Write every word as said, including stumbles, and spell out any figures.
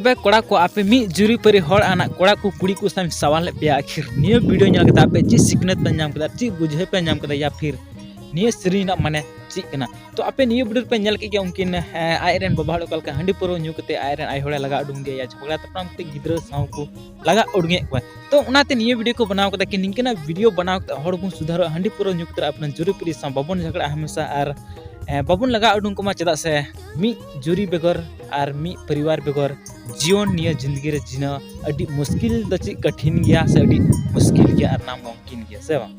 ᱛᱚᱵᱮ ᱠᱚᱲᱟ ᱠᱚ, ᱟᱯᱮ ᱢᱤᱫ ᱡᱩᱨᱤᱯᱟᱹᱨᱤ ᱦᱚᱲ ᱟᱱᱟᱜ ᱠᱚᱲᱟ ᱠᱚ ᱠᱩᱲᱤ ᱠᱚ ᱥᱟᱶ ᱥᱟᱣᱟᱞ ᱞᱮᱫ ᱯᱮᱭᱟ, ᱟᱹᱠᱷᱤᱨ ᱱᱤᱭᱟᱹ ᱵᱷᱤᱰᱤᱭᱳ ᱧᱮᱞ ᱠᱟᱛᱮ ᱟᱯᱮ ᱪᱮᱫ ᱥᱤᱠᱷᱱᱟᱹᱛ ᱯᱮ ᱧᱟᱢ ᱠᱮᱫᱟ, ᱪᱮᱫ ᱵᱩᱡᱷᱟᱹᱣ ᱯᱮ ᱧᱟᱢ ᱠᱮᱫᱟ, ᱭᱟ ᱯᱷᱤᱨ ᱱᱤᱭᱟᱹ ᱥᱮᱨᱮᱧ ᱨᱮᱱᱟᱜ ᱢᱟᱱᱮ ᱪᱮᱫ ᱠᱟᱱᱟ? ᱛᱚ ᱟᱯᱮ ᱱᱤᱭᱟᱹ ᱵᱷᱤᱰᱤᱭᱳ ᱨᱮᱯᱮ ᱧᱮᱞ ᱠᱮᱫ ᱜᱮᱭᱟ, ᱩᱱᱠᱤᱱ ᱮ, ᱟᱡ ᱨᱮᱱ ᱵᱟᱵᱟ ᱦᱚᱲ ᱚᱠᱟ ᱞᱮᱠᱟ ᱦᱟᱺᱰᱤ ᱯᱟᱹᱣᱨᱟᱹ ᱧᱩ ᱠᱟᱛᱮ ᱟᱡ ᱨᱮᱱ ᱟᱭᱳ ᱦᱚᱲᱮ ᱞᱟᱜᱟ ᱩᱰᱩᱝ ᱜᱮᱭᱟ, ᱡᱷᱚᱜᱽᱲᱟ ᱛᱟᱯᱟᱢ ᱠᱟᱛᱮ ᱜᱤᱫᱽᱨᱟᱹ ᱥᱟᱶ ᱠᱚ ᱞᱟᱜᱟ ᱩᱰᱩᱝᱮᱫ ᱠᱚᱣᱟ᱾ ᱛᱚ ᱚᱱᱟᱛᱮ ᱱᱤᱭᱟᱹ ᱵᱷᱤᱰᱤᱭᱳ ᱠᱚ ᱵᱮᱱᱟᱣ ᱠᱟᱫᱟ ᱠᱤ ᱱᱤᱝᱠᱟᱹᱱᱟᱜ ᱵᱷᱤᱰᱤᱭᱳ ᱵᱱᱟᱣ ᱠᱟᱛᱮ ᱦᱚᱲ ᱵᱚᱱ ᱥᱩᱫᱷᱟᱹᱨᱚᱜᱼᱟ, ᱦᱟᱺᱰᱤ ᱯᱟᱹᱣᱨᱟᱹ ᱧᱩ ᱠᱟᱛᱮ ᱟᱯᱱᱟᱨ ᱡᱩᱨᱤᱯᱟᱹᱨᱤ ᱥᱟᱶ ᱵᱟᱵᱚᱱ ᱡᱷᱚᱜᱽᱲᱟᱜᱼᱟ ᱦᱟᱢᱮᱥᱟ, ᱟᱨ ᱮ, ᱵᱟᱵᱚᱱ ᱞᱟᱜᱟ ᱩᱰᱩᱝ ᱠᱚᱢᱟ, ᱪᱮᱫᱟᱜ ᱥᱮ ᱢᱤᱫ ᱡᱩᱨᱤ ᱵᱮᱜᱚᱨ ᱟᱨ ᱢᱤᱫ ᱯᱚᱨᱤᱵᱟᱨ ᱵᱮᱜᱚᱨ ᱡᱤᱭᱚᱱ ᱱᱤᱭᱟᱹ ᱡᱤᱱᱫᱮᱜᱤ ᱨᱮ ᱡᱤᱱᱟ ᱟᱹᱰᱤ ᱢᱩᱥᱠᱤᱞ ᱫᱚ ᱪᱮᱫ ᱠᱚᱴᱷᱤᱱ ᱜᱮᱭᱟ ᱥᱮ ᱟᱹᱰᱤ ᱢᱩᱥᱠᱤᱞ ᱜᱮᱭᱟ ᱟᱨ ᱱᱟᱢᱩᱢᱠᱤᱱ ᱜᱮᱭᱟ, ᱥᱮ ᱵᱟᱝ?